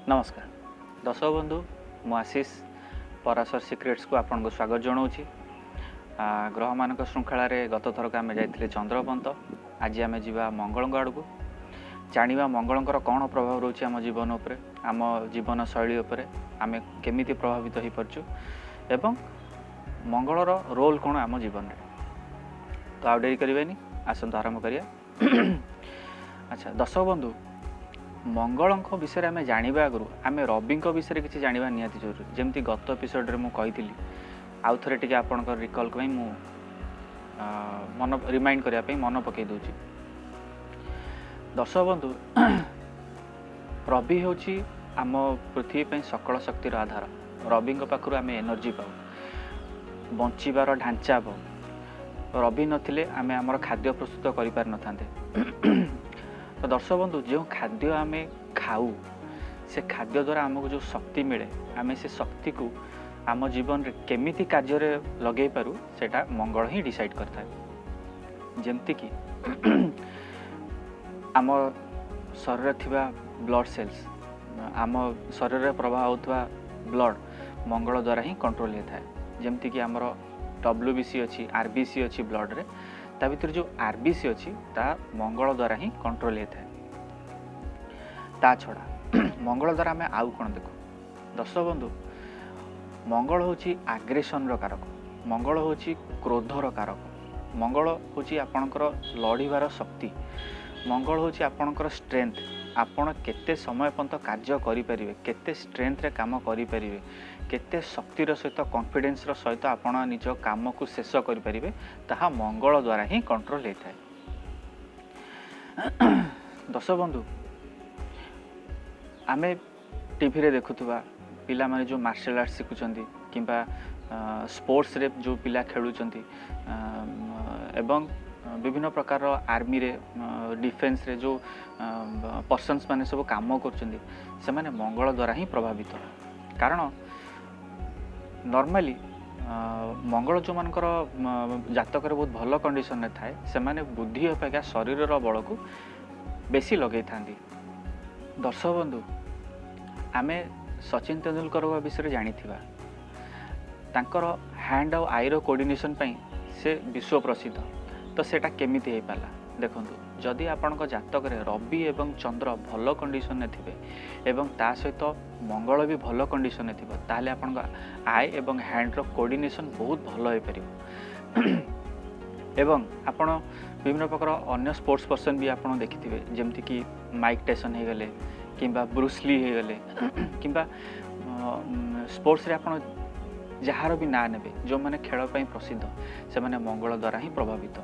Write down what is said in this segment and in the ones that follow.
ନମସ୍କାର ଦର୍ଶକ ବନ୍ଧୁ, ମୁଁ ଆଶିଷ, ପରାଶର ସିକ୍ରେଟ୍ସକୁ ଆପଣଙ୍କୁ ସ୍ୱାଗତ ଜଣାଉଛି। ଗ୍ରହମାନଙ୍କ ଶୃଙ୍ଖଳାରେ ଗତ ଥରକ ଆମେ ଯାଇଥିଲେ ଚନ୍ଦ୍ରପନ୍ତ। ଆଜି ଆମେ ଯିବା ମଙ୍ଗଳଙ୍କ ଆଡ଼କୁ। ଜାଣିବା ମଙ୍ଗଳଙ୍କର କ'ଣ ପ୍ରଭାବ ରହୁଛି ଆମ ଜୀବନ ଉପରେ, ଆମ ଜୀବନ ଶୈଳୀ ଉପରେ, ଆମେ କେମିତି ପ୍ରଭାବିତ ହୋଇପାରୁଛୁ ଏବଂ ମଙ୍ଗଳର ରୋଲ୍ କ'ଣ ଆମ ଜୀବନରେ। ତ ଆଉ ଡେରି କରିବେନି, ଆସନ୍ତୁ ଆରମ୍ଭ କରିବା। ଆଚ୍ଛା ଦର୍ଶକ ବନ୍ଧୁ, ମଙ୍ଗଳଙ୍କ ବିଷୟରେ ଆମେ ଜାଣିବା ଆଗରୁ ଆମେ ରବିଙ୍କ ବିଷୟରେ କିଛି ଜାଣିବା ନିହାତି ଜରୁରୀ। ଯେମିତି ଗତ ଏପିସୋଡ଼ରେ ମୁଁ କହିଥିଲି, ଆଉ ଥରେ ଟିକେ ଆପଣଙ୍କର ରିକଲ୍ ପାଇଁ ମୁଁ ମନ ରିମାଇଣ୍ଡ କରିବା ପାଇଁ ମନ ପକାଇ ଦେଉଛି। ଦର୍ଶକ ବନ୍ଧୁ, ରବି ହେଉଛି ଆମ ପୃଥିବୀ ପାଇଁ ସକଳ ଶକ୍ତିର ଆଧାର। ରବିଙ୍କ ପାଖରୁ ଆମେ ଏନର୍ଜି ପାଉ, ବଞ୍ଚିବାର ଢାଞ୍ଚା ପାଉ। ରବି ନଥିଲେ ଆମେ ଆମର ଖାଦ୍ୟ ପ୍ରସ୍ତୁତ କରିପାରିନଥାନ୍ତେ। ତ ଦର୍ଶକ ବନ୍ଧୁ, ଯେଉଁ ଖାଦ୍ୟ ଆମେ ଖାଉ, ସେ ଖାଦ୍ୟ ଦ୍ୱାରା ଆମକୁ ଯେଉଁ ଶକ୍ତି ମିଳେ, ଆମେ ସେ ଶକ୍ତିକୁ ଆମ ଜୀବନରେ କେମିତି କାର୍ଯ୍ୟରେ ଲଗେଇ ପାରୁ, ସେଇଟା ମଙ୍ଗଳ ହିଁ ଡିସାଇଡ଼୍ କରିଥାଏ। ଯେମିତିକି ଆମ ଶରୀରରେ ଥିବା ବ୍ଲଡ଼ ସେଲ୍ସ, ଆମ ଶରୀରରେ ପ୍ରବାହ ହେଉଥିବା ବ୍ଲଡ଼ ମଙ୍ଗଳ ଦ୍ୱାରା ହିଁ କଣ୍ଟ୍ରୋଲ୍ ହେଇଥାଏ। ଯେମିତିକି ଆମର WBC ଅଛି, RBC ଅଛି ବ୍ଲଡ଼ରେ, ତା ଭିତରେ ଯେଉଁ RBC ଅଛି, ତାହା ମଙ୍ଗଳ ଦ୍ୱାରା ହିଁ କଣ୍ଟ୍ରୋଲ୍ ହେଇଥାଏ। ତା ଛଡ଼ା ମଙ୍ଗଳ ଦ୍ୱାରା ଆମେ ଆଉ କ'ଣ ଦେଖୁ? ଦର୍ଶକ ବନ୍ଧୁ, ମଙ୍ଗଳ ହେଉଛି ଆଗ୍ରେସନର କାରକ, ମଙ୍ଗଳ ହେଉଛି କ୍ରୋଧର କାରକ, ମଙ୍ଗଳ ହେଉଛି ଆପଣଙ୍କର ଲଢ଼ିବାର ଶକ୍ତି, ମଙ୍ଗଳ ହେଉଛି ଆପଣଙ୍କର ଷ୍ଟ୍ରେନ୍ଥ। ଆପଣ କେତେ ସମୟ ପର୍ଯ୍ୟନ୍ତ କାର୍ଯ୍ୟ କରିପାରିବେ, କେତେ ଷ୍ଟ୍ରେନ୍ଥରେ କାମ କରିପାରିବେ, କେତେ ଶକ୍ତିର ସହିତ, କନଫିଡେନ୍ସର ସହିତ ଆପଣ ନିଜ କାମକୁ ଶେଷ କରିପାରିବେ, ତାହା ମଙ୍ଗଳ ଦ୍ୱାରା ହିଁ କଣ୍ଟ୍ରୋଲ୍ ହେଇଥାଏ। ଦର୍ଶକ ବନ୍ଧୁ, ଆମେ ଟିଭିରେ ଦେଖୁଥିବା ପିଲାମାନେ ଯେଉଁ ମାର୍ଶାଲ ଆର୍ଟ ଶିଖୁଛନ୍ତି କିମ୍ବା ସ୍ପୋର୍ଟସରେ ଯେଉଁ ପିଲା ଖେଳୁଛନ୍ତି ଏବଂ ବିଭିନ୍ନ ପ୍ରକାରର ଆର୍ମିରେ, ଡିଫେନ୍ସରେ ଯେଉଁ ପର୍ସନ୍ସ ମାନେ ସବୁ କାମ କରୁଛନ୍ତି, ସେମାନେ ମଙ୍ଗଳ ଦ୍ୱାରା ହିଁ ପ୍ରଭାବିତ। କାରଣ ନର୍ମାଲି ମଙ୍ଗଳ ଯେଉଁମାନଙ୍କର ଜାତକରେ ବହୁତ ଭଲ କଣ୍ଡିସନରେ ଥାଏ, ସେମାନେ ବୁଦ୍ଧି ଅପେକ୍ଷା ଶରୀରର ବଳକୁ ବେଶୀ ଲଗେଇଥାନ୍ତି। ଦର୍ଶକ ବନ୍ଧୁ, ଆମେ ସଚିନ ତେନ୍ଦୁଲକରଙ୍କ ବିଷୟରେ ଜାଣିଥିବା। ତାଙ୍କର ହ୍ୟାଣ୍ଡ ଆଉ ଆଇର କୋଅର୍ଡ଼ିନେସନ୍ ପାଇଁ ସେ ବିଶ୍ୱ ପ୍ରସିଦ୍ଧ। ତ ସେଇଟା କେମିତି ହେଇପାରିଲା? ଦେଖନ୍ତୁ, ଯଦି ଆପଣଙ୍କ ଜାତକରେ ରବି ଏବଂ ଚନ୍ଦ୍ର ଭଲ କଣ୍ଡିସନରେ ଥିବେ ଏବଂ ତା ସହିତ ମଙ୍ଗଳ ବି ଭଲ କଣ୍ଡିସନରେ ଥିବ, ତାହେଲେ ଆପଣଙ୍କ I ଏବଂ ହ୍ୟାଣ୍ଡର କୋଅର୍ଡ଼ିନେସନ୍ ବହୁତ ଭଲ ହେଇପାରିବ। ଏବଂ ଆପଣ ବିଭିନ୍ନ ପ୍ରକାର ଅନ୍ୟ ସ୍ପୋର୍ଟସ୍ ପର୍ସନ୍ ବି ଆପଣ ଦେଖିଥିବେ, ଯେମିତିକି ମାଇକ୍ ଟାଇସନ୍ ହେଇଗଲେ କିମ୍ବା ବ୍ରୁସଲି ହେଇଗଲେ କିମ୍ବା ସ୍ପୋର୍ଟସରେ ଆପଣ ଯାହାର ବି ନାଁ ନେବେ, ଯେଉଁମାନେ ଖେଳ ପାଇଁ ପ୍ରସିଦ୍ଧ, ସେମାନେ ମଙ୍ଗଳ ଦ୍ୱାରା ହିଁ ପ୍ରଭାବିତ।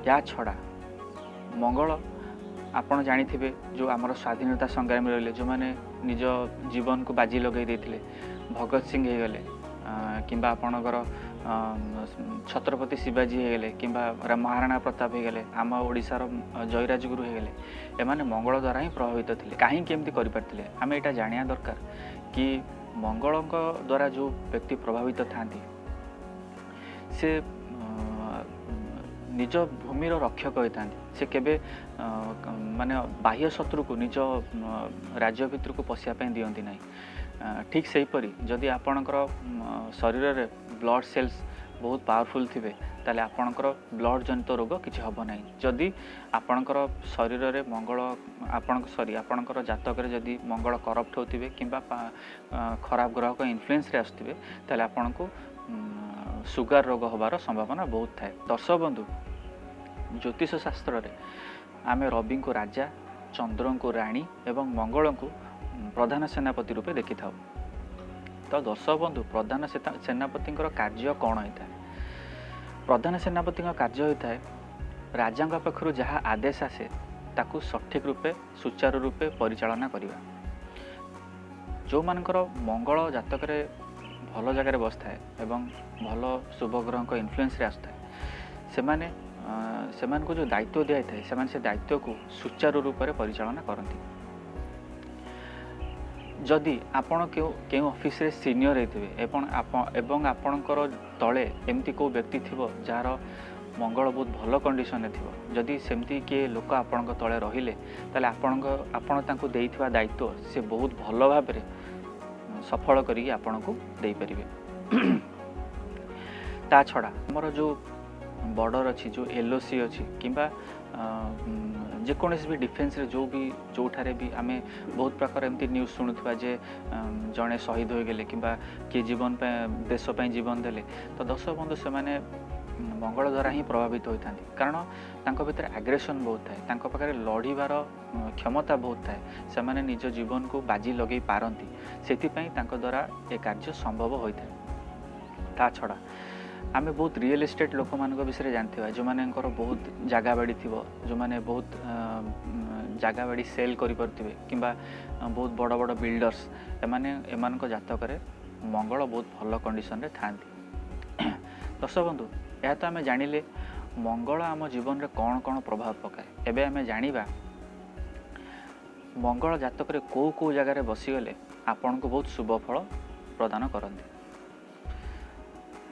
ୟା ଛଡ଼ା ମଙ୍ଗଳ, ଆପଣ ଜାଣିଥିବେ, ଯେଉଁ ଆମର ସ୍ୱାଧୀନତା ସଂଗ୍ରାମୀ ରହିଲେ, ଯେଉଁମାନେ ନିଜ ଜୀବନକୁ ବାଜି ଲଗାଇ ଦେଇଥିଲେ, ଭଗତ ସିଂ ହେଇଗଲେ କିମ୍ବା ଆପଣଙ୍କର ଛତ୍ରପତି ଶିବାଜୀ ହେଇଗଲେ କିମ୍ବା ମହାରାଣା ପ୍ରତାପ ହେଇଗଲେ, ଆମ ଓଡ଼ିଶାର ଜୟୀରାଜଗୁରୁ ହେଇଗଲେ, ଏମାନେ ମଙ୍ଗଳ ଦ୍ୱାରା ହିଁ ପ୍ରଭାବିତ ଥିଲେ। କାହିଁକି ଏମିତି କରିପାରିଥିଲେ? ଆମେ ଏଇଟା ଜାଣିବା ଦରକାର କି ମଙ୍ଗଳଙ୍କ ଦ୍ୱାରା ଯେଉଁ ବ୍ୟକ୍ତି ପ୍ରଭାବିତ ଥାନ୍ତି, ସେ ନିଜ ଭୂମିର ରକ୍ଷକ ହୋଇଥାନ୍ତି। ସେ କେବେ ମାନେ ବାହ୍ୟ ଶତ୍ରୁକୁ ନିଜ ରାଜ୍ୟ ଭିତରକୁ ପଶିବା ପାଇଁ ଦିଅନ୍ତି ନାହିଁ। ଠିକ୍ ସେହିପରି ଯଦି ଆପଣଙ୍କର ଶରୀରରେ ବ୍ଲଡ଼ ସେଲ୍ସ ବହୁତ ପାୱାରଫୁଲ୍ ଥିବେ, ତାହେଲେ ଆପଣଙ୍କର ବ୍ଲଡ଼ ଜନିତ ରୋଗ କିଛି ହେବ ନାହିଁ। ଯଦି ଆପଣଙ୍କର ଶରୀରରେ ମଙ୍ଗଳ, ଆପଣଙ୍କ ସରି, ଆପଣଙ୍କର ଜାତକରେ ଯଦି ମଙ୍ଗଳ କରପ୍ଟ ହେଉଥିବେ କିମ୍ବା ଖରାପ ଗ୍ରହଙ୍କ ଇନଫ୍ଲୁଏନ୍ସରେ ଆସୁଥିବେ, ତାହେଲେ ଆପଣଙ୍କୁ ସୁଗାର ରୋଗ ହେବାର ସମ୍ଭାବନା ବହୁତ ଥାଏ। ଦର୍ଶକ ବନ୍ଧୁ, ଜ୍ୟୋତିଷ ଶାସ୍ତ୍ରରେ ଆମେ ରବିଙ୍କୁ ରାଜା, ଚନ୍ଦ୍ରଙ୍କୁ ରାଣୀ ଏବଂ ମଙ୍ଗଳଙ୍କୁ ପ୍ରଧାନ ସେନାପତି ରୂପେ ଦେଖିଥାଉ। ତ ଦର୍ଶକ ବନ୍ଧୁ, ପ୍ରଧାନ ସେନାପତିଙ୍କର କାର୍ଯ୍ୟ କ'ଣ ହୋଇଥାଏ? ପ୍ରଧାନ ସେନାପତିଙ୍କ କାର୍ଯ୍ୟ ହୋଇଥାଏ ରାଜାଙ୍କ ପାଖରୁ ଯାହା ଆଦେଶ ଆସେ, ତାକୁ ସଠିକ୍ ରୂପେ, ସୁଚାରୁ ରୂପେ ପରିଚାଳନା କରିବା। ଯେଉଁମାନଙ୍କର ମଙ୍ଗଳ ଜାତକରେ ଭଲ ଜାଗାରେ ବସିଥାଏ ଏବଂ ଭଲ ଶୁଭଗ୍ରହଙ୍କ ଇନଫ୍ଲୁଏନ୍ସରେ ଆସୁଥାଏ, ସେମାନଙ୍କୁ ଯେଉଁ ଦାୟିତ୍ୱ ଦିଆଯାଇଥାଏ, ସେମାନେ ସେ ଦାୟିତ୍ୱକୁ ସୁଚାରୁ ରୂପରେ ପରିଚାଳନା କରନ୍ତି। ଯଦି ଆପଣ କେଉଁ କେଉଁ ଅଫିସରେ ସିନିୟର ହେଇଥିବେ ଏବଂ ଆପଣଙ୍କର ତଳେ ଏମିତି କେଉଁ ବ୍ୟକ୍ତି ଥିବ ଯାହାର ମଙ୍ଗଳ ବହୁତ ଭଲ କଣ୍ଡିସନରେ ଥିବ, ଯଦି ସେମିତି କିଏ ଲୋକ ଆପଣଙ୍କ ତଳେ ରହିଲେ, ତାହେଲେ ଆପଣ ତାଙ୍କୁ ଦେଇଥିବା ଦାୟିତ୍ୱ ସେ ବହୁତ ଭଲ ଭାବରେ ସଫଳ କରିକି ଆପଣଙ୍କୁ ଦେଇପାରିବେ। ତା ଛଡ଼ା ଆମର ଯେଉଁ ବର୍ଡ଼ର ଅଛି, ଯେଉଁ LOC ଅଛି, କିମ୍ବା ଯେକୌଣସି ବି ଡିଫେନ୍ସରେ ଯେଉଁ ବି ଯେଉଁଠାରେ ବି ଆମେ ବହୁତ ପ୍ରକାର ଏମିତି ନ୍ୟୁଜ୍ ଶୁଣୁଥିବା ଯେ ଜଣେ ଶହୀଦ ହୋଇଗଲେ କିମ୍ବା କିଏ ଜୀବନ ପାଇଁ, ଦେଶ ପାଇଁ ଜୀବନ ଦେଲେ, ତ ଦର୍ଶକ ବନ୍ଧୁ, ସେମାନେ ମଙ୍ଗଳ ଦ୍ୱାରା ହିଁ ପ୍ରଭାବିତ ହୋଇଥାନ୍ତି। କାରଣ ତାଙ୍କ ଭିତରେ ଆଗ୍ରେସନ୍ ବହୁତ ଥାଏ, ତାଙ୍କ ପାଖରେ ଲଢ଼ିବାର କ୍ଷମତା ବହୁତ ଥାଏ, ସେମାନେ ନିଜ ଜୀବନକୁ ବାଜି ଲଗେଇ ପାରନ୍ତି। ସେଥିପାଇଁ ତାଙ୍କ ଦ୍ୱାରା ଏ କାର୍ଯ୍ୟ ସମ୍ଭବ ହୋଇଥାଏ। ତା ଛଡ଼ା ଆମେ ବହୁତ ରିଏଲ୍ ଇଷ୍ଟେଟ୍ ଲୋକମାନଙ୍କ ବିଷୟରେ ଜାଣିଥିବା, ଯେଉଁମାନଙ୍କର ବହୁତ ଜାଗା ବାଡ଼ି ଥିବ, ଯେଉଁମାନେ ବହୁତ ଜାଗା ବାଡ଼ି ସେଲ୍ କରିପାରୁଥିବେ, କିମ୍ବା ବହୁତ ବଡ଼ ବଡ଼ ବିଲ୍ଡର୍ସ, ଏମାନଙ୍କ ଜାତକରେ ମଙ୍ଗଳ ବହୁତ ଭଲ କଣ୍ଡିସନରେ ଥାଆନ୍ତି। ଦର୍ଶକ ବନ୍ଧୁ, ଏହା ତ ଆମେ ଜାଣିଲେ ମଙ୍ଗଳ ଆମ ଜୀବନରେ କ'ଣ କ'ଣ ପ୍ରଭାବ ପକାଏ। ଏବେ ଆମେ ଜାଣିବା ମଙ୍ଗଳ ଜାତକରେ କେଉଁ କେଉଁ ଜାଗାରେ ବସିଗଲେ ଆପଣଙ୍କୁ ବହୁତ ଶୁଭ ଫଳ ପ୍ରଦାନ କରନ୍ତି।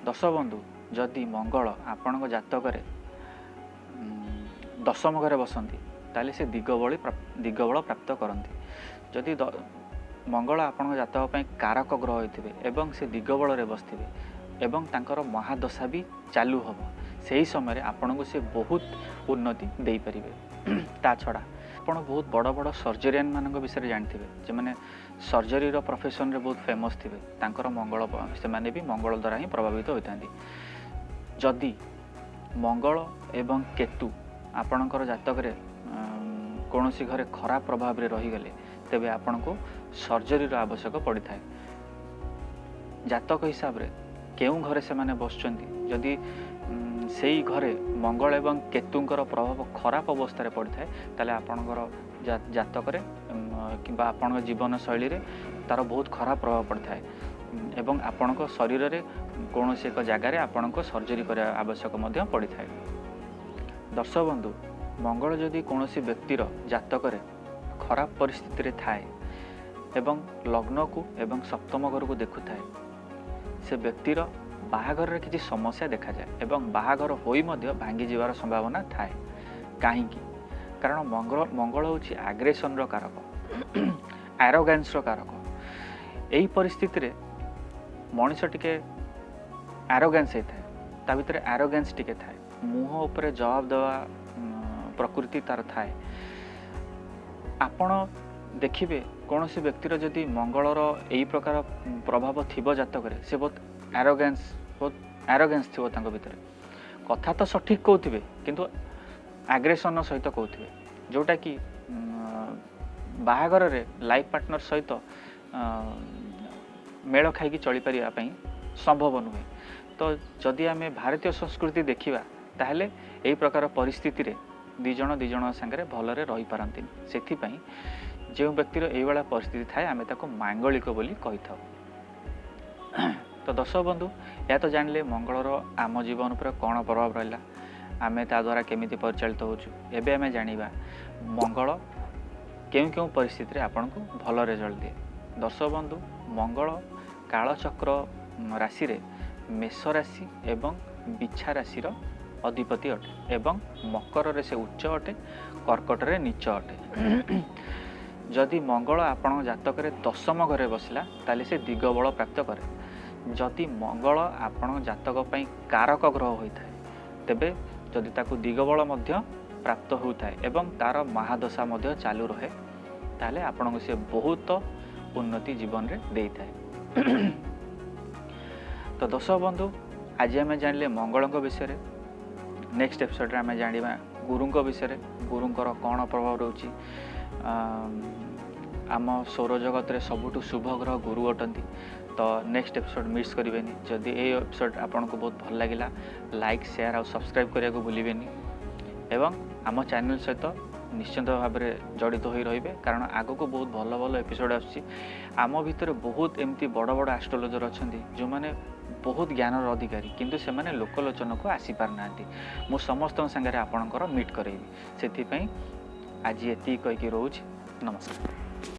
ଦର୍ଶକ ବନ୍ଧୁ, ଯଦି ମଙ୍ଗଳ ଆପଣଙ୍କ ଜାତକରେ ଦଶମ ଘରେ ବସନ୍ତି, ତାହେଲେ ସେ ଦିଗବଳ ପ୍ରାପ୍ତ କରନ୍ତି। ଯଦି ମଙ୍ଗଳ ଆପଣଙ୍କ ଜାତକ ପାଇଁ କାରକ ଗ୍ରହ ହୋଇଥିବେ ଏବଂ ସେ ଦିଗବଳରେ ବସିଥିବେ ଏବଂ ତାଙ୍କର ମହାଦଶା ବି ଚାଲୁ ହେବ, ସେହି ସମୟରେ ଆପଣଙ୍କୁ ସେ ବହୁତ ଉନ୍ନତି ଦେଇପାରିବେ। ତା ଛଡ଼ା ଆପଣ ବହୁତ ବଡ଼ ବଡ଼ ସର୍ଜରିଆନ୍ ମାନଙ୍କ ବିଷୟରେ ଜାଣିଥିବେ, ଯେଉଁମାନେ ସର୍ଜରୀର ପ୍ରଫେସନରେ ବହୁତ ଫେମସ୍ ଥିବେ। ତାଙ୍କର ମଙ୍ଗଳ, ସେମାନେ ବି ମଙ୍ଗଳ ଦ୍ୱାରା ହିଁ ପ୍ରଭାବିତ ହୋଇଥାନ୍ତି। ଯଦି ମଙ୍ଗଳ ଏବଂ କେତୁ ଆପଣଙ୍କର ଜାତକରେ କୌଣସି ଘରେ ଖରାପ ପ୍ରଭାବରେ ରହିଗଲେ, ତେବେ ଆପଣଙ୍କୁ ସର୍ଜରୀର ଆବଶ୍ୟକ ପଡ଼ିଥାଏ। ଜାତକ ହିସାବରେ କେଉଁ ଘରେ ସେମାନେ ବସୁଛନ୍ତି, ଯଦି ସେଇ ଘରେ ମଙ୍ଗଳ ଏବଂ କେତୁଙ୍କର ପ୍ରଭାବ ଖରାପ ଅବସ୍ଥାରେ ପଡ଼ିଥାଏ, ତାହେଲେ ଆପଣଙ୍କର ଜାତକରେ କିମ୍ବା ଆପଣଙ୍କ ଜୀବନଶୈଳୀରେ ତା'ର ବହୁତ ଖରାପ ପ୍ରଭାବ ପଡ଼ିଥାଏ ଏବଂ ଆପଣଙ୍କ ଶରୀରରେ କୌଣସି ଏକ ଜାଗାରେ ଆପଣଙ୍କ ସର୍ଜରୀ କରିବା ଆବଶ୍ୟକ ମଧ୍ୟ ପଡ଼ିଥାଏ। ଦର୍ଶକ ବନ୍ଧୁ, ମଙ୍ଗଳ ଯଦି କୌଣସି ବ୍ୟକ୍ତିର ଜାତକରେ ଖରାପ ପରିସ୍ଥିତିରେ ଥାଏ ଏବଂ ଲଗ୍ନକୁ ଏବଂ ସପ୍ତମ ଘରକୁ ଦେଖୁଥାଏ, ସେ ବ୍ୟକ୍ତିର ବାହାଘରରେ କିଛି ସମସ୍ୟା ଦେଖାଯାଏ ଏବଂ ବାହାଘର ହୋଇ ମଧ୍ୟ ଭାଙ୍ଗିଯିବାର ସମ୍ଭାବନା ଥାଏ। କାହିଁକି? କାରଣ ମଙ୍ଗଳ ହେଉଛି ଆଗ୍ରେସନର କାରକ, ଆରୋଗାନ୍ସର କାରକ। ଏହି ପରିସ୍ଥିତିରେ ମଣିଷ ଟିକେ ଆରୋଗାନ୍ସ ହେଇଥାଏ, ତା ଭିତରେ ଆରୋଗାନ୍ସ ଟିକେ ଥାଏ, ମୁହଁ ଉପରେ ଜବାବ ଦେବା ପ୍ରକୃତି ତାର ଥାଏ। ଆପଣ ଦେଖିବେ, କୌଣସି ବ୍ୟକ୍ତିର ଯଦି ମଙ୍ଗଳର ଏହି ପ୍ରକାର ପ୍ରଭାବ ଥିବ ଜାତକରେ, ସେ ବହୁତ ଆରୋଗାନ୍ସ ଥିବ ତାଙ୍କ ଭିତରେ। କଥା ତ ସଠିକ୍ କହୁଥିବେ, କିନ୍ତୁ ଆଗ୍ରେସନ ସହିତ କହୁଥିବେ, ଯେଉଁଟାକି ବାହାଘରରେ ଲାଇଫ୍ ପାର୍ଟନର ସହିତ ମେଳ ଖାଇକି ଚଳିପାରିବା ପାଇଁ ସମ୍ଭବ ନୁହେଁ। ତ ଯଦି ଆମେ ଭାରତୀୟ ସଂସ୍କୃତି ଦେଖିବା, ତାହେଲେ ଏହି ପ୍ରକାର ପରିସ୍ଥିତିରେ ଦୁଇ ଜଣ ଦୁଇ ଜଣ ସାଙ୍ଗରେ ଭଲରେ ରହିପାରନ୍ତିନି। ସେଥିପାଇଁ ଯେଉଁ ବ୍ୟକ୍ତିର ଏଇଭଳିଆ ପରିସ୍ଥିତି ଥାଏ, ଆମେ ତାକୁ ମାଙ୍ଗଳିକ ବୋଲି କହିଥାଉ। ତ ଦର୍ଶକ ବନ୍ଧୁ, ଏହା ତ ଜାଣିଲେ ମଙ୍ଗଳର ଆମ ଜୀବନ ଉପରେ କ'ଣ ପ୍ରଭାବ ରହିଲା, ଆମେ ତା ଦ୍ୱାରା କେମିତି ପରିଚାଳିତ ହେଉଛୁ। ଏବେ ଆମେ ଜାଣିବା ମଙ୍ଗଳ କେଉଁ କେଉଁ ପରିସ୍ଥିତିରେ ଆପଣଙ୍କୁ ଭଲ ରେଜଲ୍ଟ ଦିଏ। ଦର୍ଶକ ବନ୍ଧୁ, ମଙ୍ଗଳ କାଳଚକ୍ର ରାଶିରେ ମେଷ ରାଶି ଏବଂ ବିଛା ରାଶିର ଅଧିପତି ଅଟେ ଏବଂ ମକରରେ ସେ ଉଚ୍ଚ ଅଟେ, କର୍କଟରେ ନୀଚ ଅଟେ। ଯଦି ମଙ୍ଗଳ ଆପଣଙ୍କ ଜାତକରେ ଦଶମ ଘରେ ବସିଲା, ତାହେଲେ ସେ ଦିଗବଳ ପ୍ରାପ୍ତ କରେ। ଯଦି ମଙ୍ଗଳ ଆପଣଙ୍କ ଜାତକ ପାଇଁ କାରକ ଗ୍ରହ ହୋଇଥାଏ, ତେବେ ଯଦି ତାକୁ ଦିଗବଳ ମଧ୍ୟ ପ୍ରାପ୍ତ ହେଉଥାଏ ଏବଂ ତା'ର ମହାଦଶା ମଧ୍ୟ ଚାଲୁ ରହେ, ତାହେଲେ ଆପଣଙ୍କୁ ସେ ବହୁତ ଉନ୍ନତି ଜୀବନରେ ଦେଇଥାଏ। ତ ଦର୍ଶକ ବନ୍ଧୁ, ଆଜି ଆମେ ଜାଣିଲେ ମଙ୍ଗଳଙ୍କ ବିଷୟରେ। ନେକ୍ସଟ ଏପିସୋଡ଼ରେ ଆମେ ଜାଣିବା ଗୁରୁଙ୍କ ବିଷୟରେ, ଗୁରୁଙ୍କର କ'ଣ ପ୍ରଭାବ ରହୁଛି। ଆମ ସୌରଜଗତରେ ସବୁଠୁ ଶୁଭ ଗ୍ରହ ଗୁରୁ ଅଟନ୍ତି। ତ ନେକ୍ସଟ ଏପିସୋଡ଼ ମିସ୍ କରିବେନି। ଯଦି ଏଇ ଏପିସୋଡ଼ ଆପଣଙ୍କୁ ବହୁତ ଭଲ ଲାଗିଲା, ଲାଇକ୍, ସେୟାର ଆଉ ସବସ୍କ୍ରାଇବ୍ କରିବାକୁ ଭୁଲିବେନି ଏବଂ ଆମ ଚ୍ୟାନେଲ୍ ସହିତ ନିଶ୍ଚିନ୍ତ ଭାବରେ ଜଡ଼ିତ ହୋଇ ରହିବେ, କାରଣ ଆଗକୁ ବହୁତ ଭଲ ଭଲ ଏପିସୋଡ଼ ଆସୁଛି। ଆମ ଭିତରେ ବହୁତ ଏମିତି ବଡ଼ ବଡ଼ ଆଷ୍ଟ୍ରୋଲୋଜର ଅଛନ୍ତି, ଯେଉଁମାନେ ବହୁତ ଜ୍ଞାନର ଅଧିକାରୀ, କିନ୍ତୁ ସେମାନେ ଲୋକଲୋଚନକୁ ଆସିପାରୁନାହାନ୍ତି। ମୁଁ ସମସ୍ତଙ୍କ ସାଙ୍ଗରେ ଆପଣଙ୍କର ମିଟ୍ କରାଇବି। ସେଥିପାଇଁ ଆଜି ଏତିକି କହିକି ରହୁଛି। ନମସ୍କାର।